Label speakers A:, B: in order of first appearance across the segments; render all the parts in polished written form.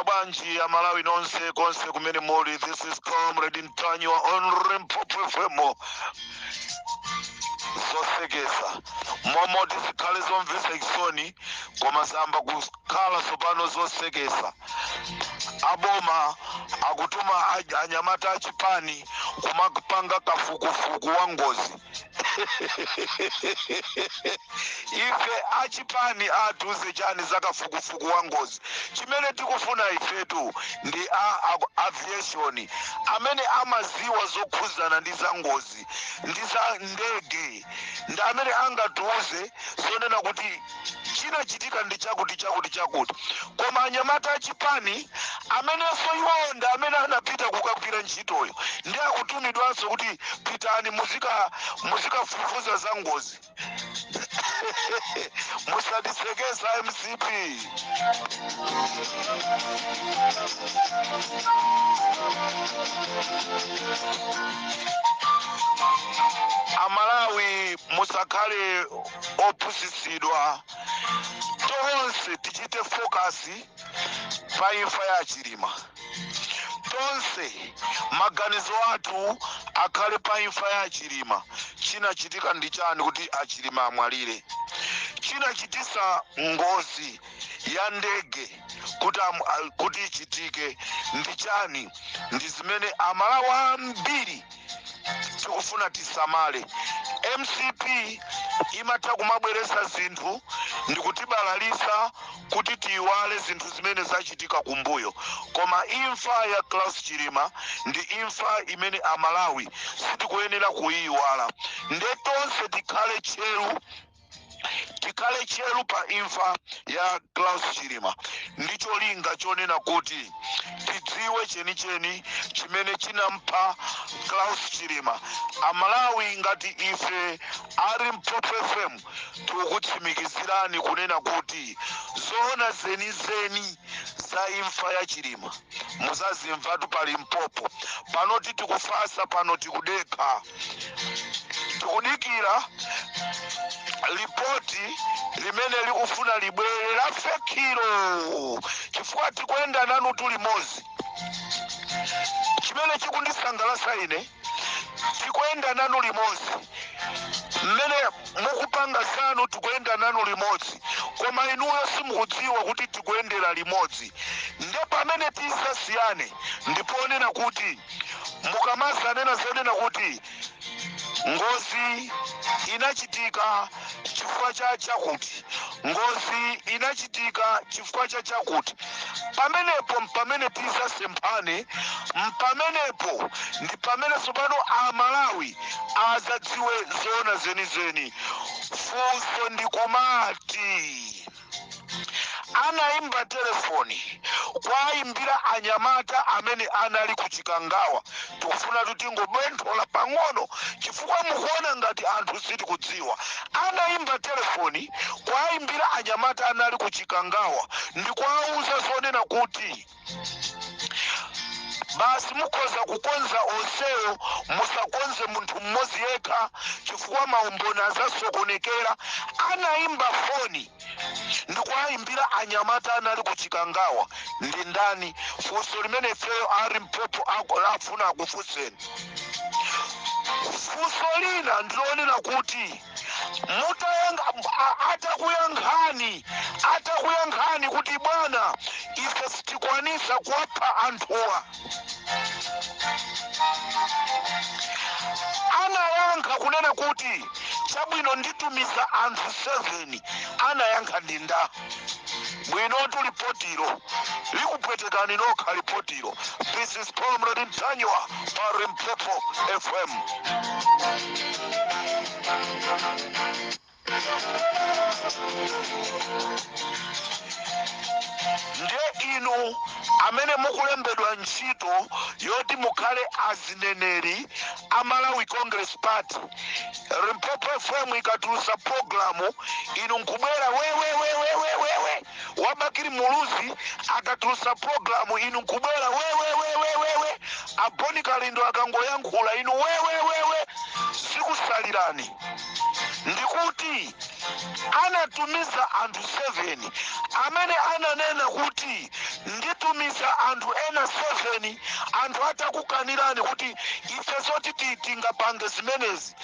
A: Mwadzuka bwanji Amalawi nonse konse kumene muli? This is Comrade Ntanyiwa on Limpopo FM. Zosekesa momoti zikhale zomvetsa chisoni, koma zayamba kukhala tsopano zosekesa. Aboma akutuma anyamata achipani kumapanga kafukufuku wa ngozi. Ife achipani atiuze chani za kafukufuku wa ngozi? Chimene tikufuna ifetu ndi a aviation amene amaziwa zokhuzana ndi za ngozi ndi za ndege, ndi amene angatiuze zonena kuti chinachitika ndi chakuti chakuti chakuti. Koma anyamata achipani amenenso iwowo ndi amene anapita kukagwira ntchitoyo, ndi akutumidwanso kuti pitani muzikafufuza za ngozi. Musatisekese MCP. Amalawi, musakhale ophunzitsidwa. Tonse tichite focus pa imfa ya Chilima. Tonse maganizo athu akhale pa imfa ya Chilima. Chinachitika ndi chani kuti aChilima amwalire? Chinachitisa ngozi ya ndege kuti ichitike ndi chani? Ndi zimene Amalawi ambiri tikufuna tisamale. MCP imatha kumabweresa zinthu ndikutibalalisa kuti tiyiwale zinthu zimene zachitika kumbuyo, koma imfa ya Klaus Chilima ndi imfa imene Amalawi sitikuyenera kuyiwala. Nde tonse tikhale tcheru, tikhale tcheru pa imfa ya Klaus Chilima ndi cholinga chonena kuti tidziwe chenicheni chimene chinampha Klaus Chilima. Amalawi, ngati ife a Limpopo FM tikukutsimikizirani kunena kuti zoona zenizeni za imfa ya Chilima muzazimvatu pa Limpopo. Panoti tikufasa, pano tikudekha, tikudikira lipoti limene likufuna libwere la fake-lo, chifukwa tikuyenda nanu limodzi. Chimene chikundisangalatsa ine, tikuyenda nanu limodzi mmene mukupanga zanu, tikuyenda nanu limodzi, koma inuyo simukudziwa kuti tikuyendera limodzi. Nde pamene tizasiyane ndiponena kuti mukamazanena zonena kuti ngozi inachitika chifukwa cha chakuti, ngozi inachitika chifukwa cha chakuti, pamenepo mpamene tizasemphane, mpamenepo ndi pamene tsopano Amalawi azadziwe zoona zenizeni. Funso ndikumati, anayimba telefoni kwayimbira anyamata amene anali ku Chikangawa? Tikufuna tingobenthola pang'ono chifukwa mukuona ngati anthu sitikudziwa. Anayimba telefoni kwayimbira anyamata anali ku Chikangawa ndikuwauza zonena kuti basi mukhoza kukonza onsewo, musakonze munthu mmodzi yekha chifukwa maumboni azasokonekera. Anayimba foni ndikuwayimbira anyamata anali ku Chikangawa ndi ndani? Funso limene ifeyo a Limpopo afuna akufunseni. Funso lina ndilonena kuti atakuyankhani kuti bwana, ife sitikwanisa kuwapha anthuwa, anayankha kunena kuti chabwino, nditumiza anthu 7. Anayankha ndi nda bwinotu. Lipotiro likupwetekani nokha lipotiro. This is Comrade Ntanyiwa pa Limpopo FM. Ndiye inu amene mukulembedwa ntchito yoti mukhale azineneri a Malawi Congress Party, Limpopo FM ikatulusa programu inu nkubwera wewewewewewewe, wa Bakili Muluzi akatulusa programu inu nkubwera wewewewewewe, a Bon Kalindo akangoyankhula inu wewewewe, zikusalirani. Ndikuti Anatumiza anthu 7 amene ananena kuti nditumiza anthu ena 7, anthu atakukanirani kuti ife zoti tingapange zimenezi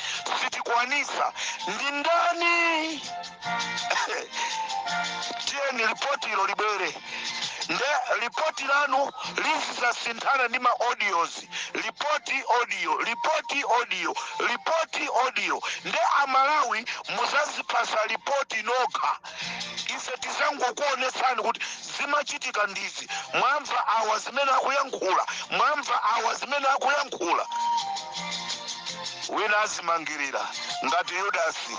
A: sitikwanisa, ndi ndani? Tiyeni ripoti ilo libwere. Nde ripoti lanu lizizasinthana ndi ma audios, ripoti audio, ripoti audio, ripoti audio. Nde Amalawi muzazipasa ripoti nokha, ife tizangokuonetsani kuti zimachitika ndizi. Mwamva awa zimene akuyankhula, mwamva awa zimene akuyankhula. Wina azimangirira ngati Yudasi.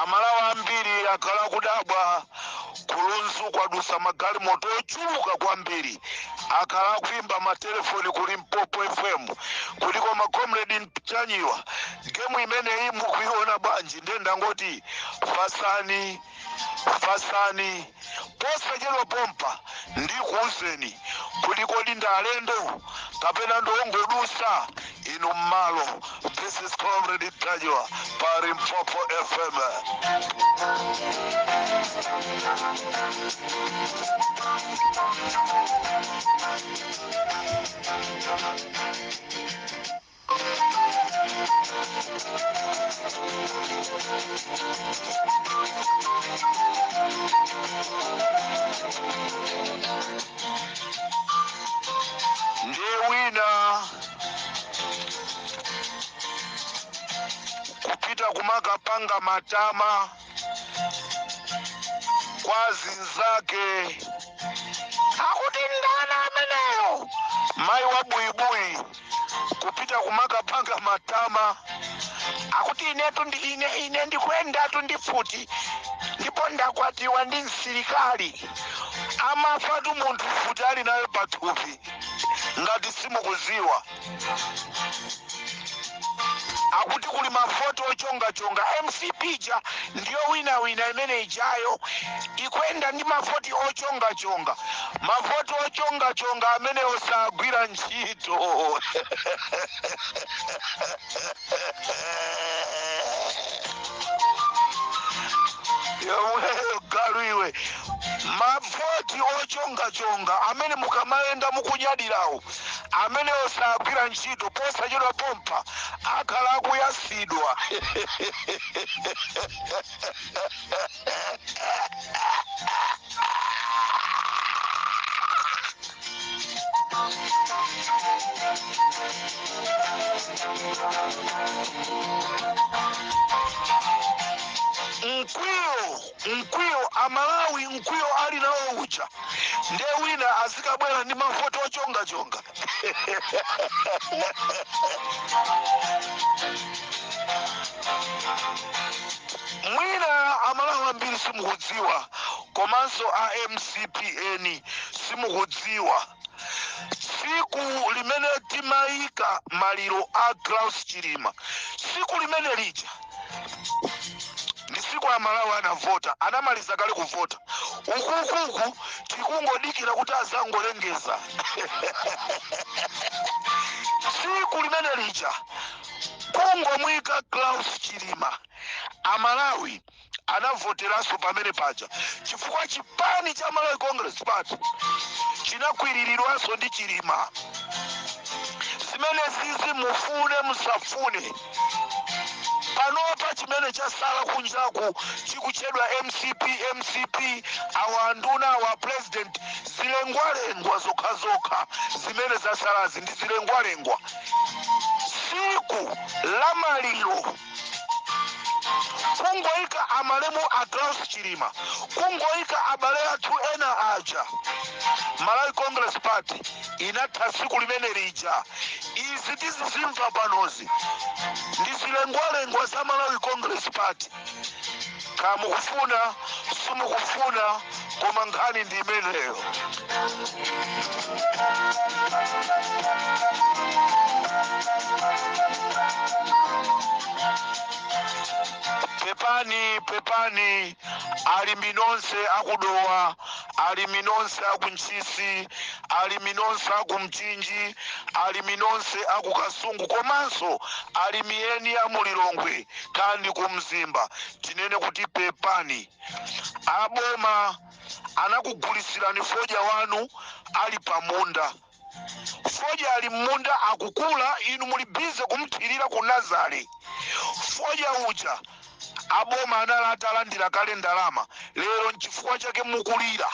A: Amalawi ambiri akhala kudabwa, ku Lunzu kwadusa magalimoto ochuluka kwambiri. Akhala akuimba matelefoni ku Limpopo FM kuti, "Koma Comrade Ntanyiwa, game imeneyi mukuiona bwanji?" Nde ndangoti fasani fasani, posachedwa pompa ndikuuzeni kuti kodi ndi alendo kapena ndiongodusa inu mmalo. This is Comrade Ntanyiwa pa Limpopo FM. Ndiye wina kupita kumakapanga matama kwa zinzake, akuti ndana ameneyo mayi wa buibui, kupita kumakapanga matama, akuti inetu ndi ine ndikuyendatu ndi futi ndipo ndakwatiwa ndi msilikali. Amafatu munthu futi ali nayo pathupi. Ngati simukuziwa, akuti kuli mavoti ochongachonga, MCP ja ndiyo winawina imene ijayo ikuyenda ndi mavoti ochongachonga. Mavoti ochongachonga amenewo sagwira ntchito. Yomweyo galu iwe. Mavoti ochongachonga amene mukamayenda mukunyadirawo, amenewo sagwira ntchito. Posachedwa pompa akhala akuyasidwa. Mkwiyo, mkwiyo, Amalawi mkwiyo ali nawo uja. Ndiye wina azikabwera ndi mavoti ochongachonga. Mwina Amalawi ambiri simukudziwa, komanso a MCPN simukudziwa, tsiku limene timayika maliro a Klaus Chilima, tsiku limene lija ndi tsiku Amalawi anavota, anamaliza kale kuvota. Ukukuku tikungodikira kuti azangolengeza. Tsiku limene lija kungomwika Klaus Chilima, Amalawi anavoteranso pamene paja, chifukwa chipani cha Malawi Congress Party chinakwiriridwanso ndi Chilima. Zimene zizi mufune musafune, panopa chimene chasala kunjaku chikutchedwa MCP, MCP, awa anduna, awa president, zilengwalengwa zokhazokha. Zimene zasalazi ndi zilengwalengwa. Tsiku la maliro kungoyika amalemu a Klaus Chilima, kungoyika abale athu ena aja, Malawi Congress Party inatha tsiku limene lija. Izi tizizimva panozi ndi zilengwalengwa za Malawi Congress Party. Kamukufuna simukufuna, koma nkhani ndi imeneyo. Pepani, pepani alimi nonse akudowa. Alimi nonse aku Ntchisi, alimi nonse aku Mchinji, alimi nonse aku Kasungu, komanso alimi eni a Mulilongwe kandi ku Mzimba, tinene kuti pepani. Aboma anakugulisirani fodya wanu ali pamunda. Fodya ali mmunda akukula, inu muli busy kumthirira ku nursery. Fodya uja aboma anali atalandira kale ndalama. Lero nchifukwa chake mukulira.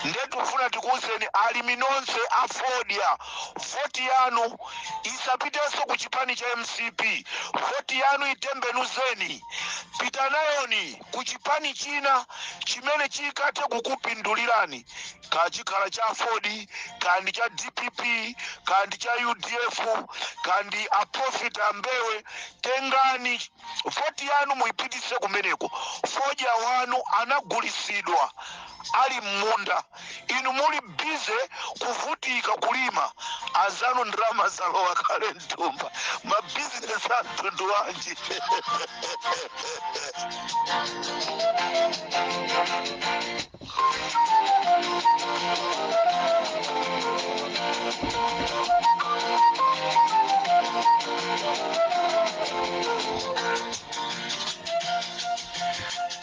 A: Ndetifuna tikuwuzeni alimi nonse a fodya, voti yanu isapitenso ku chipani cha MCP. Voti yanu itembenuzeni, pita nayoni ku chipani china chimene chikathe kukupindulirani, kachikhala cha Aford, kandi cha DPP, kandi cha UDF, kandi aprofita ambewe. Tengani voti yanu muyipitise kumeneko. Fodya wanu anagulisidwa ali mmunda, inu muli busy kuvutika kulima, azanu ndalama zalowa kale mtumba. Mabizinesi a mtundu wanji?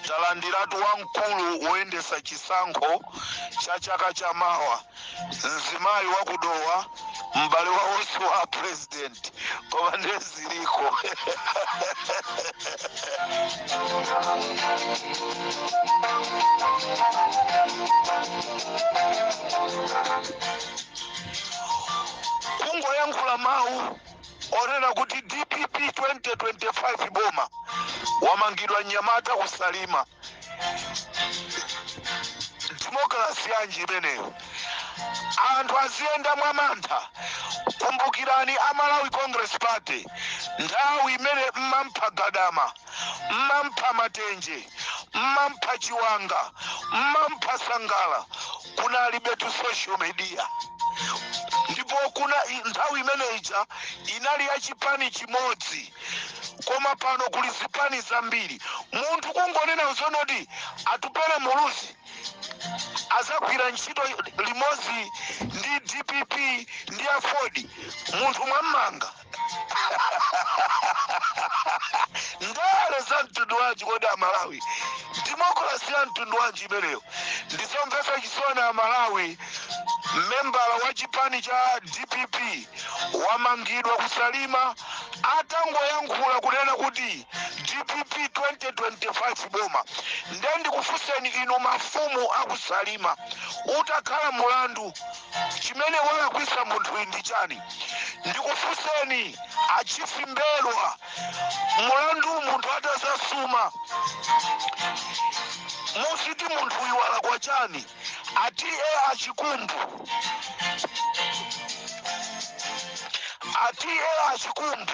A: Talandiratu wamkulu woyendesa chisankho cha chaka chamawa, mzimayi wakudowa, m'bale wawonse wa president. Koma ndeziliko. Kungoyankhula mawu onena kuti DPP 2025 boma, wamangidwa mnyamata kuSalima. Democracy yanji imeneyo? Anthu aziyenda mwamantha. Kumbukirani a Malawi Congress Party, nthawi imene mmampha Gadama, mmampha Matenje, mmampha Chiwanga, mmampha Sangala, kunalibetu social media. Ndipo kuna nthawi imene ija inali ya chipani chimodzi, koma pano kuli zipani zambiri. Munthu kungonena zonoti Atupele Muluzi azagwira ntchito limodzi ndi DPP ndi Aford, munthu mwammanga. Ndale za mtundu wanji kodi Amalawi? Democracy ya mtundu wanji imeneyo? Ndizomvetsa chisoni Amalawi. Membala wa chipani cha DPP wamangidwa kuSalima atangoyankhula kunena kuti DPP 2025 boma. Nde ndikufunseni inu mafumu akuSalima, utakhala mulandu, chimene walakwisa munthu ndi chani? Ndikufunseni a Chief Mbelwa, mulandu munthu atazasuma musiti munthu uyu walakwa chani? Ati e achikumbu, ati e achikumbu,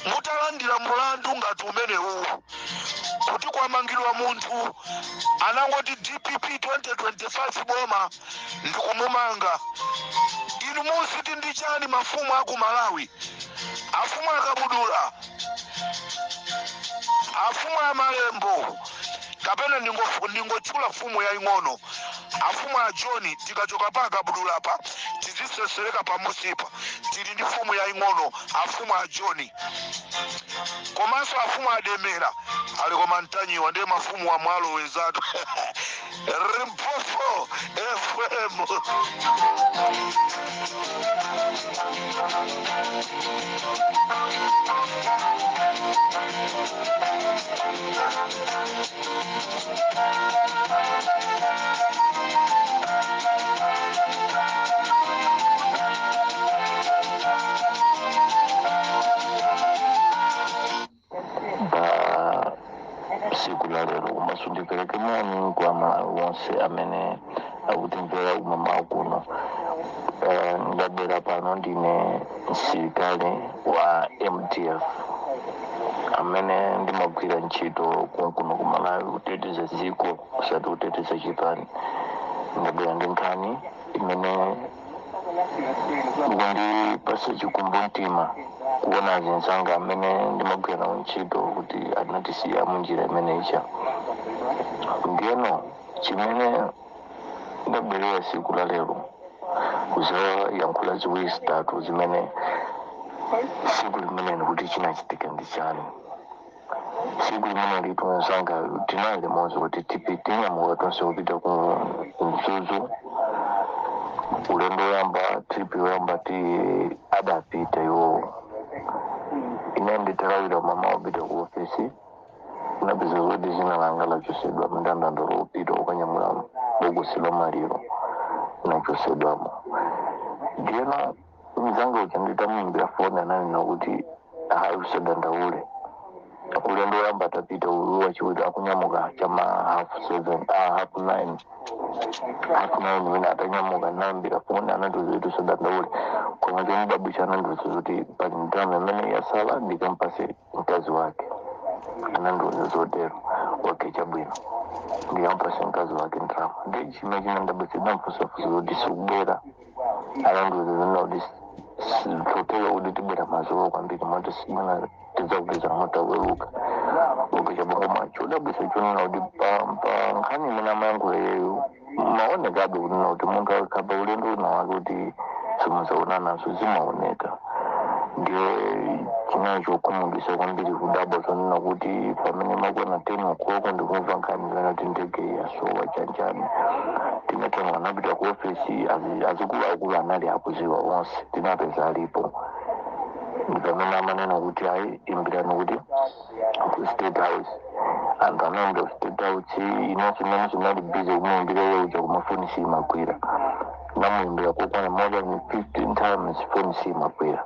A: mutalandira mulandu ngati umenewu kuti kwamangidwa munthu anangoti DPP 2025 boma ndikumumanga, inu musiti ndi chani? Mafumu aku Malawi, afumu akabudula, afumu amalembo, kapena ndingotchula fumu yaying'ono, afumu a John. Tikachoka pa akabudula pa, tizisesereka pamusipa, tili ndi fumu yaying'ono, afumu a John, komanso afumu ademera ali. Koma Mtanyiwa ndiye mafumu wa mwalo wezatu. Limpopo FM.
B: Pa tsiku la lero komanso ndipereke moni kwa Malawi onse amene akutimvera kumamawa kuno. Ndabwera pano ndine msilikali wa MDF amene ndimagwira ntchito kunkuno ku Malawi kuteteza dziko, osati kuteteza chipani. Ndabwera ndi nkhani imene ikundipasa chikumbumtima kuona azinzanga amene ndimagwira nawo ntchito kuti anatisiya munjira imene ija. Ndiyeno chimene Ndabwerera siku la lero kuzayankhula ziwiri zitatu zimene siku limene kuti chinachitika ndi chani. Siku limene litu mzanga tinali limodzi kuti tinyamuka tonse kupita ku Mzuzu. Ulendo woyamba, trip yoyamba ti adapita iwowo, ine nditalawira mama wapita ku ofesi, napeza kuti zina langa lachosedwa mndandanda lopita ukanyamula bokosi la maliro, nachosedwamo. Ndiyeno mzanga uja nditamuimbira foni ananena kuti hayi, usadandaule, ulendo woyamba tapita, uyu wachiwiri akunyamuka chama 7:30, 9:30, 9:30. Mene atanyamuka nambira foni anandiuza kuti usadandaule, koma chonidabwisa anandiuza kuti pali ndalama imene yasala ndikampase mkazi wake. Anandiuza zotero. Okay, chabwino, ndikampase mkazi wake ndalama. Ndi chimene chinandabwisa, ndamfusafusa kuti sikubwera, anandiuza zina kuti totero kuti tibwera mazuva kwambiri moti simana tidzakupeza motaweruka. Okay, chabwino. Koma chodabwisa chonena kuti pa nkhani imene amayankhula iyeyo maonekabe kunena kuti munthu akakhala ulendo wina wake kuti simuzaonananso, zimaoneka. Ndiye chinali chokhumudwitsa kwambiri kudabwa zonena kuti pamene makwana 10 o'clock ndikumva nkhani zana kuti ndege yasowa chanjani. Tinatanga anapita ku ofesi, azikuluakulu anali akuziwa onse, tinapeza alipo. Ndi pamene amanena kuti ayi, imbirani kuti ku State House. Anthu anaenda ku State House. Inonso imene zinali busy kumuimbira iye uja, koma foni simagwira. Namuimbira kokwana more than 15 times, foni simagwira.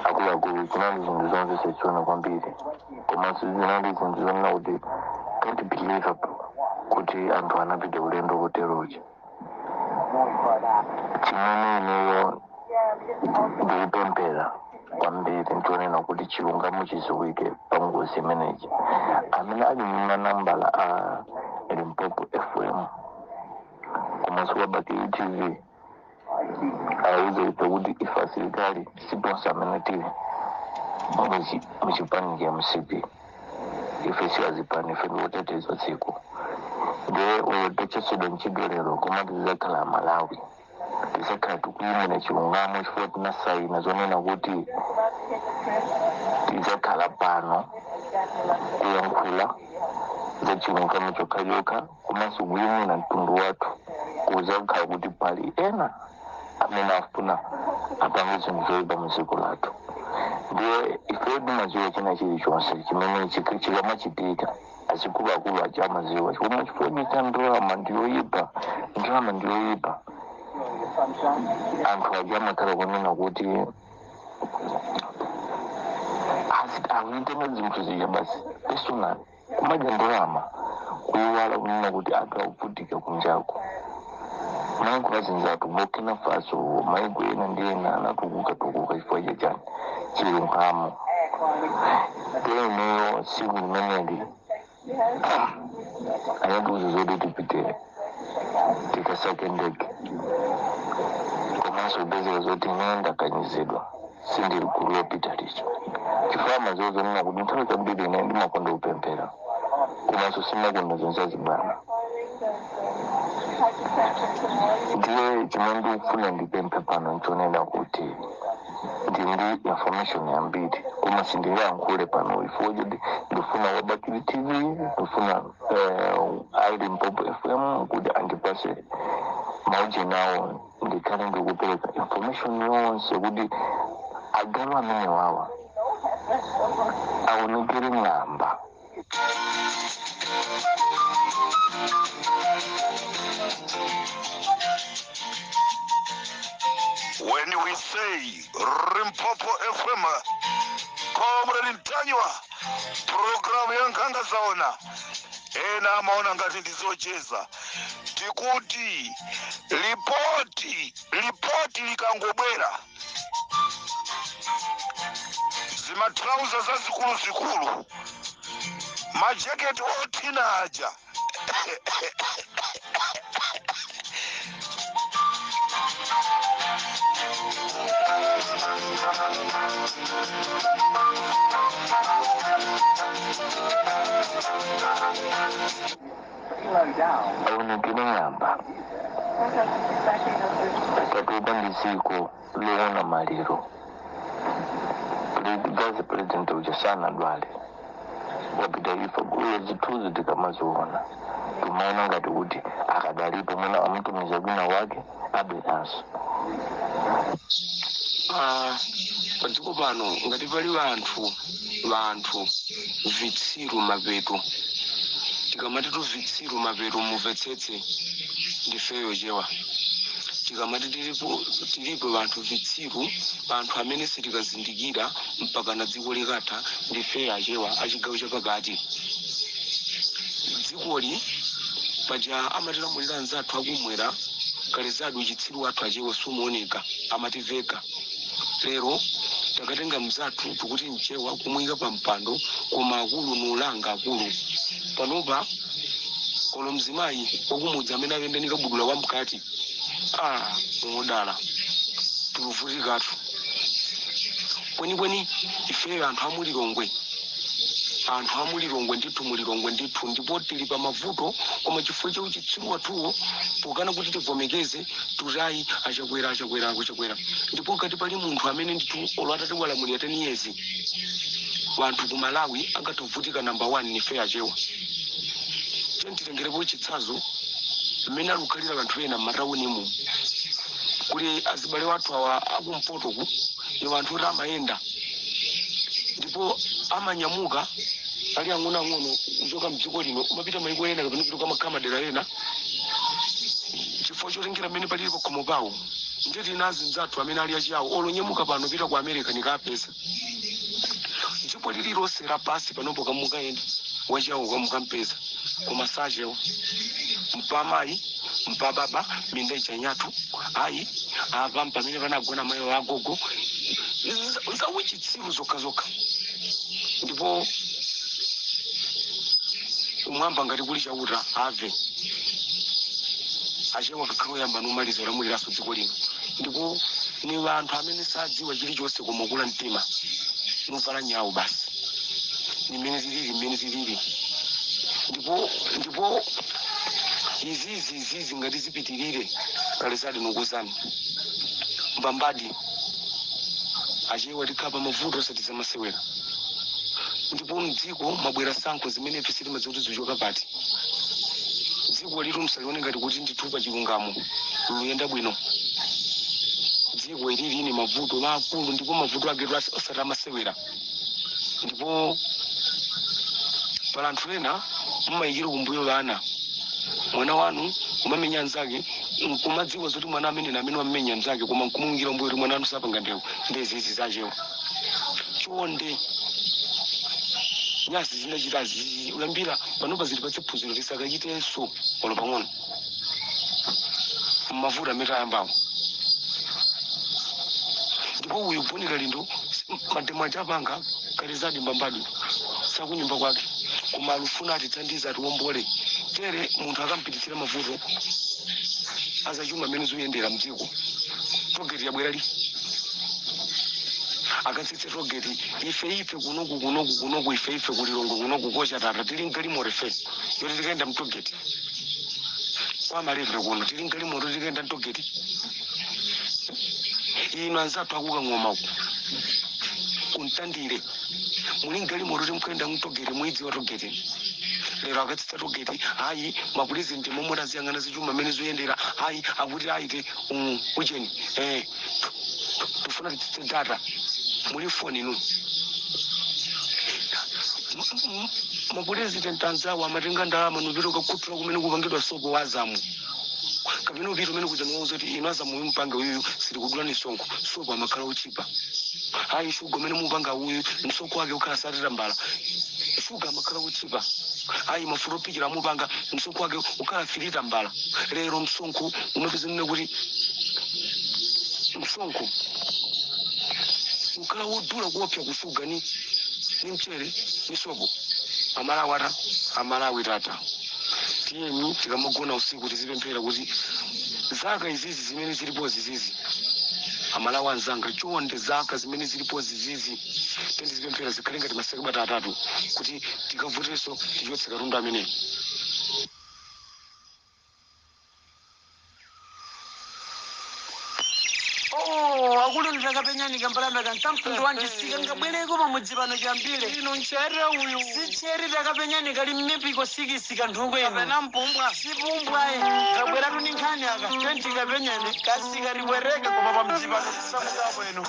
B: Akuluakulu, zinali zinthu zomvetsa chisoni kwambiri, komanso zinali zinthu zonena kuti can't believe kuti anthu anapita ulendo koterochi. Chimene ineyo ndikupemphera kwambiri nchonena kuti chilungamo chiziwike pa ngozi imeneyi. Amene ali ndi manambala a Limpopo FM komanso kwa Bakili TV awuze ife kuti ife asilikali siponse amene tili muchipani cha MCP. Ife si azipani, ife ndikuteteza dziko. Ndiye uyo tachotsedwa ntchito lero, koma tizakhala Malawi, tizakhala tikuyimira chilungamo, chifukwa tinasayina zonena kuti tizakhala pano kuyankhula za chilungamo chokhachokha komanso kuyimira mtundu wathu. Kuzakhala kuti pali ena amene afuna apange zinthu zoyipa mu dziko lathu, ndiye ife timadziwa china chilichonse chimene chikamachitika. Azikuluakulu aja amaziwa, chomwe chifukwa cha ndalama ndiyoyipa, ndalama ndiyoyipa. Anthu aja amakhala kunena kuti akuitenga zinthu zija basi personal, kumadya ndalama, kuyiwala kunena kuti anthu akuvutika kunjako. Maiko azinzathu, Burkina Faso, maiko ena ndi ena anatukuka tukuka chifukwa chachani? Chilungamo. Ineyo siku limeneli anatiuza zoti tipite tikasake ndege, komanso kupezeka zoti ine ndakanyizidwa, sindili gulu lopita licho, chifukwa maziwo zonena kuti nthawi zambiri ine ndimakonda kupemphera komanso simakonda zonse bwana. Ndiye chimene ndikufuna ndipemphe pano nchonena kuti ndi ndi information yambiri, koma sindingayankhule pano chifukwa choti ndifuna wa Bakili TV, ndifuna a Limpopo FM kuti andipase maujeni awo, ndikhale ndikupereka information yonse kuti agalu amene wawa aonekere ng'amba.
A: When we say Limpopo FM, Comrade Mtanyiwa, programu ya Nkhanga Zaona, ena amaona ngati ndizocheza. Tikuti ripoti, ripoti likangobwera, zimatrauza zazikulu zikulu, majaketi othina aja.
B: Aonekere ng'amba. Tatopa ndi dziko loona maliro. Vice President uja sanadwale, wapita ifa uyo. Zithunzi tikamaziona timaona ngati kuti akadalipo, mwina amutumiza kwina wake abweranso.
C: Ah, padziko pano ngati pali vanthu vitsiru mapeto, tikamati tuvitsiru mapeto, mumvetsetse, ndifeyo chewa. Tikamati tilipo vanthu vitsiru, vanthu amene sitikazindikira mpaka na dziko likatha, ndifeyo achewa achigawo chapakati. Dzikoli paja amatilamulira anzathu akumwera kalezadi. Uchitsiru wathu achewa sumuoneka, amativeka. Lero takatenga mzathu tikuti mchewa kumuyika pa mpando, koma akulu nulanga akulu panopa. Kolo mzimayi wakumudzi amene ayenda ndi kabudula wamkati, ah, muodala tikuvutikatu kwenikweni. Ifeyo anthu amulilongwe, anthu amulilongwe ndithu, mulilongwe ndithu, ndipo tili pa mavuto. Koma chifukwa cha uchitsiru wathuwo, pokana kuti tivomekeze, tutayi achakwera, achakwera, akuchakwera. Ndipo ngati pali munthu amene ndithu olo atati walamulira 10 years, wanthu ku Malawi angatovutika number one nife achewa. Tiye titengerepo chitsanzo mmene alukhalira anthu ena m'mataunimu. Kuli azibale wathu awa akumpotoku, ni anthu oti amayenda ndipo amanyamuka ali ang'onoang'ono kuchoka mdziko lino umapita maiko ena kapena kupita kamakhala madera ena, chifukwa chotengera mmene palili pakhomo pawo. Ndiye tili nazi nzathu amene ali achiyawo, olonyamuka pano pita ku America nikapeza dziko lililonse lapasi panopo kamukayenda wachiyawo kamukampeza, koma sachewa. Mpa amayi, mpa baba, minda ichanyathu ayi, apa pamene panagona mayi agogo, zauchitsiru zokha zokha. Ndipo kumwamba ngati kuli Chauta, ave achewa kakhala oyamba nomaliza olamuliranso dziko lino. Ndipo ni vanthu amene sadziwa chilichonse koma kula mtima novala nyawo basi, ni mmene tilili, mmene tilili. Ndipo izizi ngati zipitirire, kalezadi nokuzani mbambadi, achewa tikhala pa mavuto osati zamasewera. Ndipo mdziko mabwera sankho zimene ife sitimadziwa kuti zichoka pati. Dziko litu msalione ngati kuti ndithu pa chilungamo luyenda bwino. Dziko ilili ni mavuto makulu, ndipo mavuto ake osati amasewera. Ndipo pala anthu ena mumayikira kumbuyo vana, mwana wanu umamenya anzake, nkumadziwa zoti mwana amene na amene wamenya mnzake, koma nkumuyikira kumbuyo kuti mwana wanu sapanga ndewu. Ndezizi zachewa, chonde, nyasi zinachitazi uyambira panopa zilipatse phunziro, tisakachitenso olo pang'ono mmavuto amene tayambawo. Ndipo uyu Bon Kalindo, mademo achapanga kalizadi mbambadi sakunyumba kwake, koma alufuna atithandize, atiwombole. Tere munthu akampititsira mavuto azachuma amene zikuyendera mdziko, tollgate yabwera li, akatsitse tollgate. Ife kunoku ife kulilongwe kunoku kochatata tili mgalimoto ife yoti tikayenda mtollgate. Kwa malevre kuno tili mgalimoto, tikayenda mtollgate. Ino anzathu akukang'oma uku kuntandire muli mgalimoto timkuyenda mtollgate, muidziwa tollgate. Lero akatsitsa tollgate, hayi, mapurezidenti momwe taziyang'ana zichuma amene zikuyendera, hayi, akuti aite ucheni, tifuna titsitse data. Muli foni inu. Mapurezidenti anzawo amatenga ndalama nupita ukakhuthula kumene kupangidwa sopo wa Azamu, kapena upita umene kuja niwauza kuti inu Azamu, uyu mpange uyuyu, sitikudula ni sonko, sopo amakhala ochipa. Hayi, shuga umene mupanga uyu, msoko wake ukhala satitambala, shuga amakhala ochipa. Hayi, mafuta ophikira amupanga, msoko wake ukhala filitambala. Lero msonkho umapeza nene kuti msonkho ukhala wodula kuopsa kushuga ni mchere ni sopo. Amalawi ata, amalawi tata, tiyeni tikamagona usiku tizipemphera kuti zaka izizi zimene zilipo zizizi, amalawi anzanga, chonde, zaka zimene zilipo zizizi tizipemphera zikhale ngati masabata 3 kuti tikavotenso tichotse katundu ameneyo.
D: Akulu, nditakapenyani kambalame kankamtundu wanji sikangabwereko pamudzi pano chambire.
E: Ino nchere uyu.
D: Sichere, takapenyani kali mmipiko sikisi kanthungo ino.
E: Kapena mpumbwa.
D: Sipumbwaye, kabweratu ni nkhani aka 20 kapenyani kasikatiwereka
E: Koma pamudzi pano tisamuka bwino.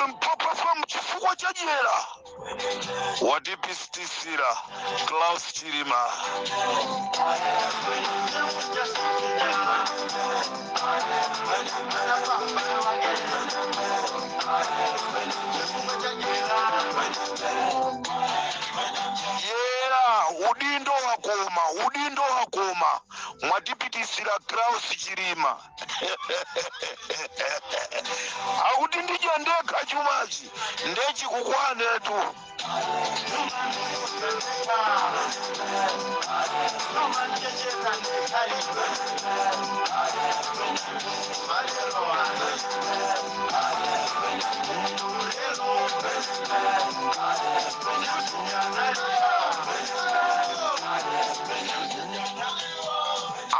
A: Mpopofom chifukwa cha dyera watipistisira Klaus Chilima. Yera udindo wakoma, udindo wakoma, mwatipitisira Klaus Chilima. Akuti ndidya ndekha chumachi ndechikukwanetu.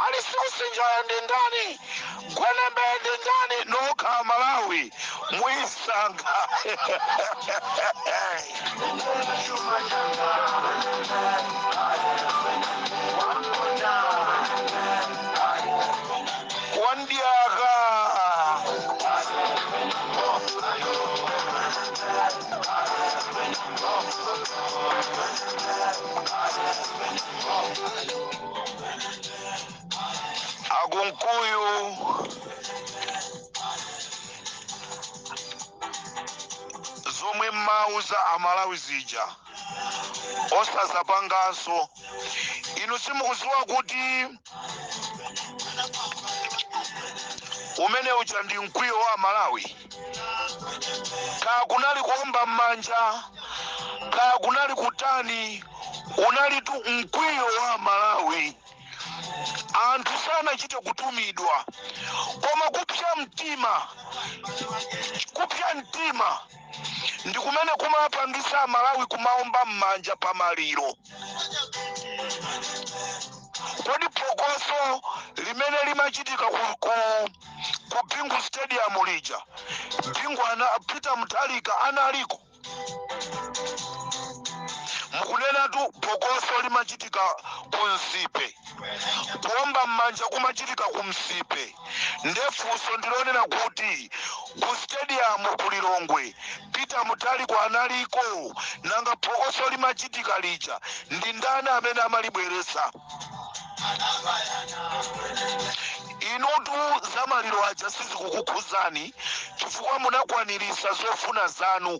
A: Ali sikusinjaya ndi ndani? Gwenembe ndi ndani? Nokha Malawi mwisanga. Wandyaka. Akunkuyu zomwe mmauza Amalawi zija osazapanganso. Inu simukuziwa kuti umene uja ndi mkwiyo wa Malawi? Kaya kunali kuomba m'manja, kaya kunali kutani, unalitu mkwiyo wa Malawi. Anthu sanachite kutumidwa, koma kupsa mtima, kupsa mtima ndi kumene kumapangisa Amalawi kumaomba m'manja pamaliro. Kodi phokoso limene limachitika ku Bingu Stadium lija, Bingu ana Peter Mutharika analiko? Mukunenatu phokoso limachitika ku Nsipe, kuomba m'manja kumachitika ku Msipe. Ndefunso ndilonena kuti ku stadium ku Lilongwe Peter Mutharika analiko? Nanga phokoso limachitika lija ndi ndani amene amalibweresa? Inutu zamaliro aja sizikukukhuzani chifukwa munakwanirisa zofuna zanu.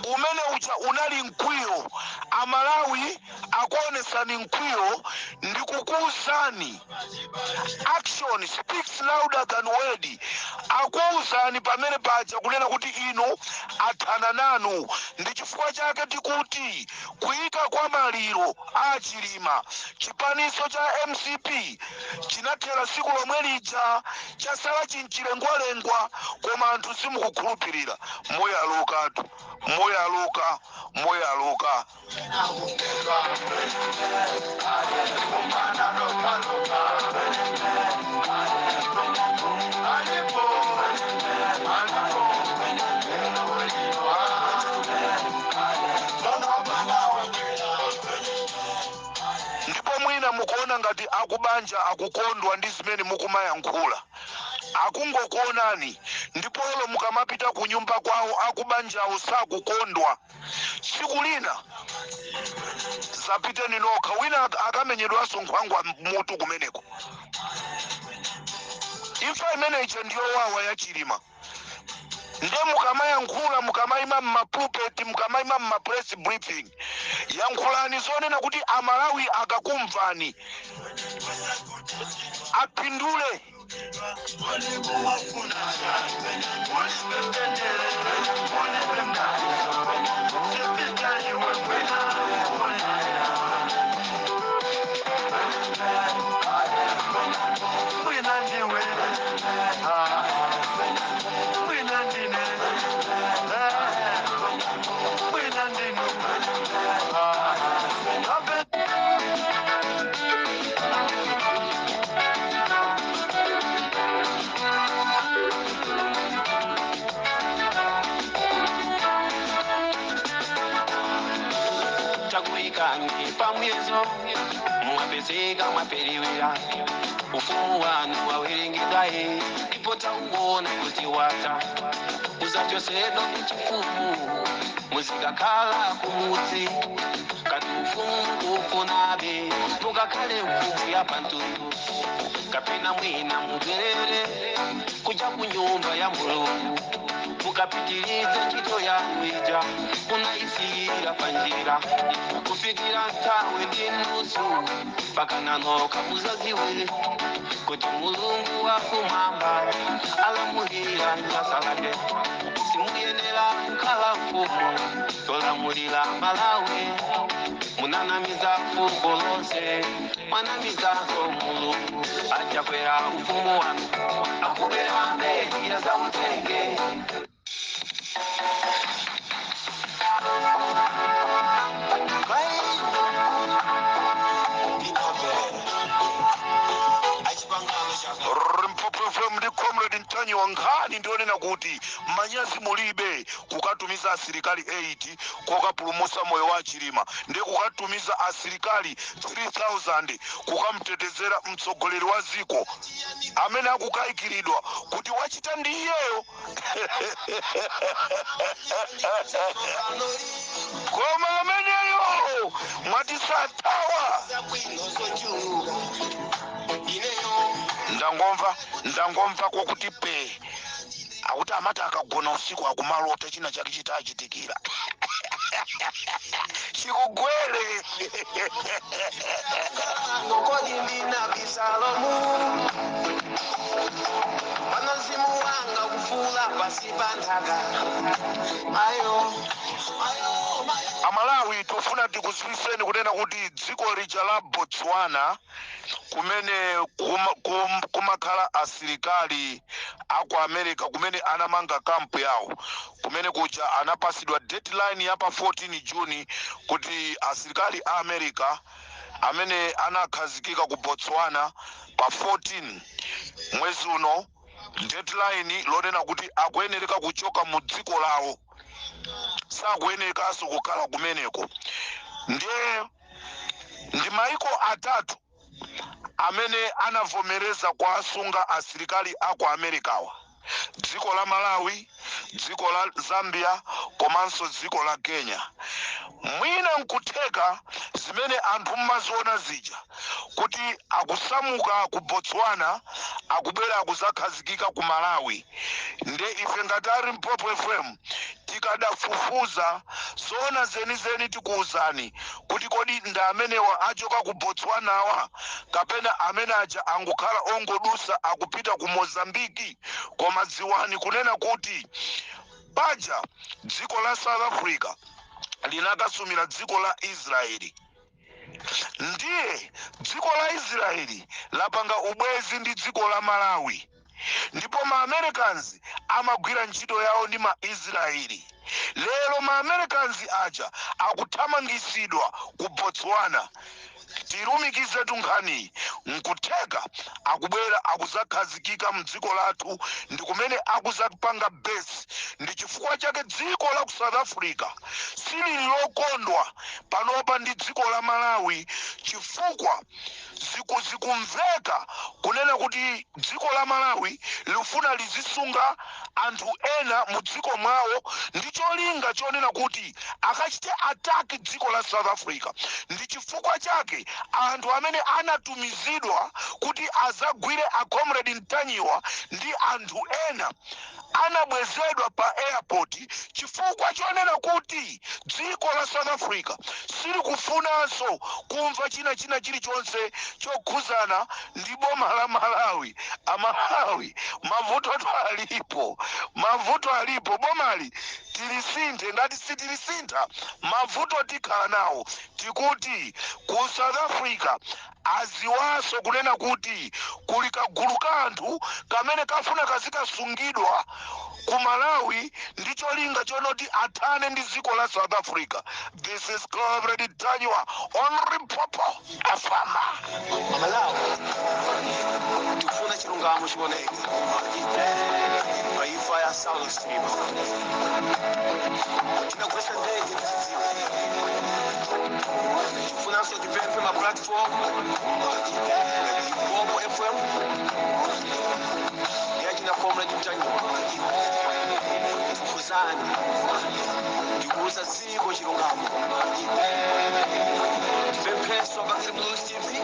A: Umene uja unali mkwiyo. Amalawi akuonesani mkwiyo ndikukuuzani, action speaks louder than word. Akuuzani pamene paja kunena kuti inu athana nanu. Ndi chifukwa chake tikuti kuyika kwa maliro a Chilima, chipaniso cha MCP chinathera siku lomwe lija, chasala chinchilengwalengwa. Koma anthu simukukhulupirira. Moyalukatu, moyaluka, moyaluka. Ndipo mwina mukuona ngati akubanja akukondwa ndi zimene mukumayankhula, akungokuonani. Ndipo olo mukamapita ku nyumba kwawo, akubanjawo sakukondwa. Tsiku lina zapiteni nokha, wina akamenyedwanso nkhwangwa mutu kumeneko. Imfa imeneyi ndiyowawa ya Chilima. Nde mukamayankhula, mukamayima mmapulpeti, mukamayima mmapress briefing, yankhulani zonena kuti Amalawi akakumvani apindule.
F: Takuikani pamwezo, mwapezeka mwaperiwira. Ufumu wanu wawerengedwaye, ndipo tauona kuti wata uzachosedwa kuchifumu, muzikakhala kumudzi. Kati ufumu kufunabe, mukakhale mfumu ya pantundu, kapena mwina mubwerere kuja ku nyumba ya Mulungu, mukapitilize ntchito yanu ija munayisiyira panjira kufikira nthawi ndi nusu, pakananoka muzaziwe kuti Mulungu wakumwamba alamulira nyasa lake. Simuyenera kukhala mfumu tolamulira Malawi. Munanamiza fuko lonse, mwanamizanso Mulungu. Achakwera, ufumu wanu akubera mbedi ya zautenge.
A: Limpopo FM ndi Comrade Ntanyiwa. Nkhani ndionena kuti manyazi mulibe kukatumiza asilikali 8 kokapulumusa moyo wa Chilima, ndi kukatumiza asilikali 3000 kukamtetezera mtsogoleri wa ziko amene akukayikiridwa kuti wachita ndi iyeyo. Koma ameneyo mwatisatawa. Ndangomva kwakuti pe akuti amati akagona usiku akumalota china chake chitachitikira chikugwere.
F: Kodi ndina Abisalomu pano, mzimu wanga kufula pasi pa nthaka, ayo ayo mayo.
A: Amalawi, tofuna tikuziwiseni kunena kuti dziko lija la Botswana, kumene kumakhala asilikali aku America, kumene anamanga kampu yawo kumene kuja, anapasidwa deadline ya pa 14 Juni kuti asilikali a America amene anakhazikika ku Botswana, pa 14 mwezi uno, deadline lonena kuti akuyenereka kuchoka mu dziko lawo, sakuyenerekanso kukhala kumeneko. Ndiye ndi maiko atatu amene anavomereza kuasunga asilikali aku Amerikawa: dziko la Malawi, dziko la Zambia komanso dziko la Kenya. Mwina nkutheka zimene anthu mmaziona zija kuti akusamuka ku Botswana, akubwera akuzakhazikika ku Malawi. Nde ife ngati a Limpopo FM tikadafufuza zoona zenizeni, tikuwuzani kuti kodi ndi amenewa achoka ku Botswanawa kapena amene aja angokhala ongodusa akupita ku Mozambiki. Koma dziwani kunena kuti paja dziko la South Africa linakasumira dziko la Israeli, ndiye dziko la Israeli lapanga ubwezi ndi dziko la Malawi, ndipo ma Americans amagwira ntchito yawo ndi ma Israeli. Lero ma Americans aja akuthamangisidwa ku Botswana. Tilumikize tunkhaniyi, nkutheka akubwera akuzakhazikika mdziko lathu ndi kumene akuzapanga base. Ndi chifukwa chake dziko la ku South Africa silili lokondwa panopa ndi dziko la Malawi, chifukwa zikumveka kunena kuti dziko la Malawi lifuna lizisunga anthu ena mu dziko mwawo ndi cholinga chonena kuti akachite attack dziko la South Africa. Ndi chifukwa chake anthu amene anatumizidwa kuti azagwire a Comrade Ntanyiwa ndi anthu ena Anabwezedwa pa airport chifukwa chonena kuti dziko la South Africa silikufunanso kumva china chilichonse chokhuzana ndi boma la Malawi. Amalawi, mavuto alipo, mavuto alipo. Bomali tilisinthe. Ngati sitilisintha, mavuto tikhala nawo. Tikuti ku South Africa aziwaso kunena kuti kuli kagulu ka anthu kamene kafuna kazikasungidwa ku Malawi ndi cholinga chonoti athane ndi dziko la South Africa. This is Comrade Ntanyiwa on Limpopo FM.
C: Amalawi, tikufuna chilungamo chioneke pa imfa ya Saulos Chilima. Tinagwesa ndege tichidziwa. Tikufunanso tipemphe ma platform Limpopo FM yachina Comrade Ntanyiwa, tikuzani ndikuuza dziko chilungamo. Tipempheso Bakili Muluzi TV,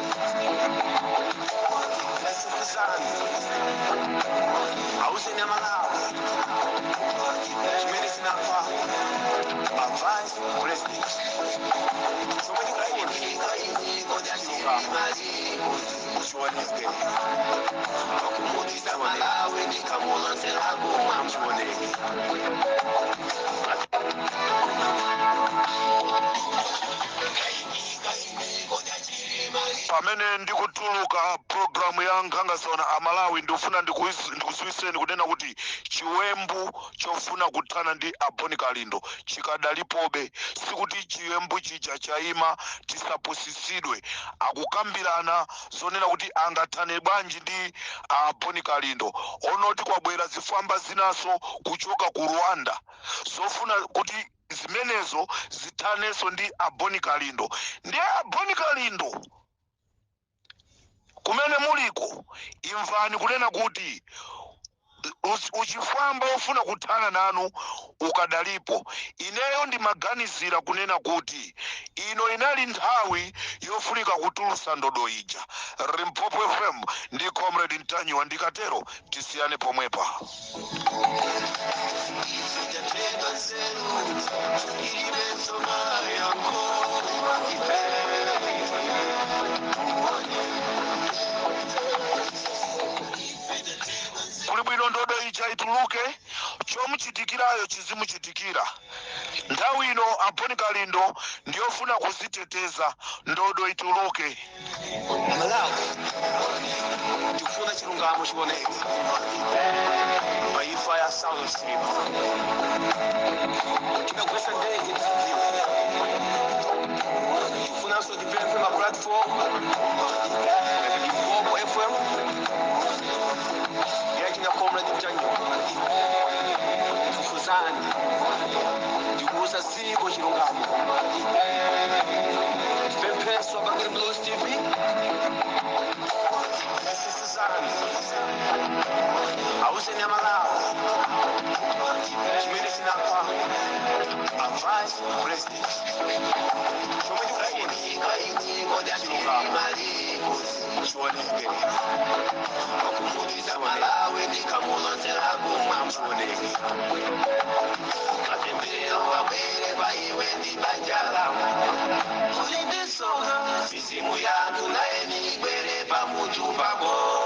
C: fufuzani, auzeni Amalawi chimene chinapha a vice president. Chomwe tikufuna, chilungamo chioneke, chioneke.
A: Pamene ndikutuluka programu ya Nkhangasona, Amalawi, ndikufuna ndikuziwiseni kunena kuti chiwembu chofuna kuthana ndi a Bon Kalindo chikadalipobe. Sikuti chiwembu chija chayima, tisapusisidwe. Akukambirana zonena kuti angathane bwanji ndi a Bon Kalindo. Onoti kwabwera zifwamba zinaso kuchoka ku Rwanda zofuna kuti zimenezo zithanenso ndi a Bon Kalindo. Ndiye a Bon Kalindo, kumene muliko, imvani kunena kuti uchifwamba ofuna kuthana nanu ukadalipo. Ineyo ndimaganizira kunena kuti ino inali nthawi yofunika kutulusa ndodo ija. Limpopo FM ndi Comrade Ntanyiwa. Ndikatero tisiyane pomwepa.
F: Sijatenda nzeru ilibenso mayanko.
A: Kuli bwino ndodo ija ituluke, chomuchitikirayo chizimuchitikira. Nthawi ino a Bon Kalindo ndiyofuna kuziteteza. Ndodo ituluke.
C: Malawi, tikufuna chilungamo chioneke pa imfa ya Saulos Chilima. Tinagwesa ndege tichidziwa. Tikufunanso tipemphe ma platform Limpopo FM yachina Comrade Ntanyiwa, fufuzani ndikuuza dziko chilungamo. Tipempheso Bakili Muluzi TV, fufuzani, auzeni Amalawi chimene chinapha a vice president. Chomwe tikufuna, chilungamo chioneke, chioneke.
F: Mizimu yanthu naye nigwere pamutu pako.